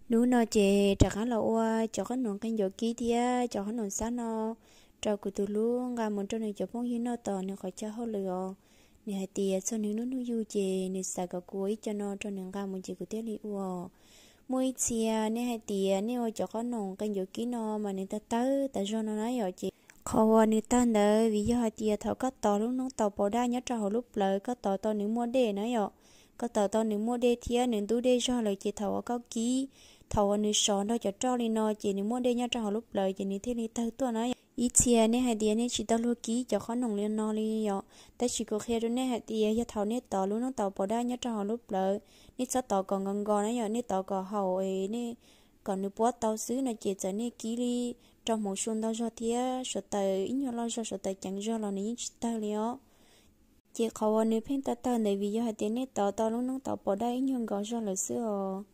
Hnub no ces rov qab los ua cov qhob noom qe ncuav kib thiab cov qhob noom xab no rau kuv tus hlub nqa mus rau nws cov phooj ywg noj tom nws qhov chaw hauj lwm os. Nws hais tias txog nws lub hnub yug ces nws xav kom kuv ua ib co no rau nws nqa mus ces kuv thiaj li ua. Muaj ib txhia nej hais tias nej ua cov qhob noom qe ncuav kib no mas nws tawg tawg tas zog no na yom, ces qhov uas nws tawg ntawd vim yog hais tias thaum koj tov lub noob taus paus daj nyob rau hauv lub plawv koj tov tau nws muaj dej na yom. Koj tov tau nws muaj dej thiab nws ntub dej zog lawm ces thaum uas koj kib, thaum uas nws sov nrog cov roj li no ces nws muaj dej nyob rau hauv lub plawv ces nws thiaj li tawg tuaj na yom. Ib txhia nej hais tias nej tsis tau luag kib cov qhob noom li no li yom, tab sis kuv qhia rau nej hais tias yog thaum nej tov lub noob taus paus daj nyob rau hauv lub plawv, nej txhob tov kom nkos nkos na yom, nej tov kom haum es nej kom nws puab tau xwb no ces txawm nej kib li rau hmoov su ntau zog thiab suav taws ib nyuag loj zog suav taws ceev zog los nws yeej tsis tawg li os. Ces qhov uas nws pheej tawg tawg ntawd vim yog hais tias nej tov tau lub noob taus paus daj ib nyuag nkos zog lawm xwb os.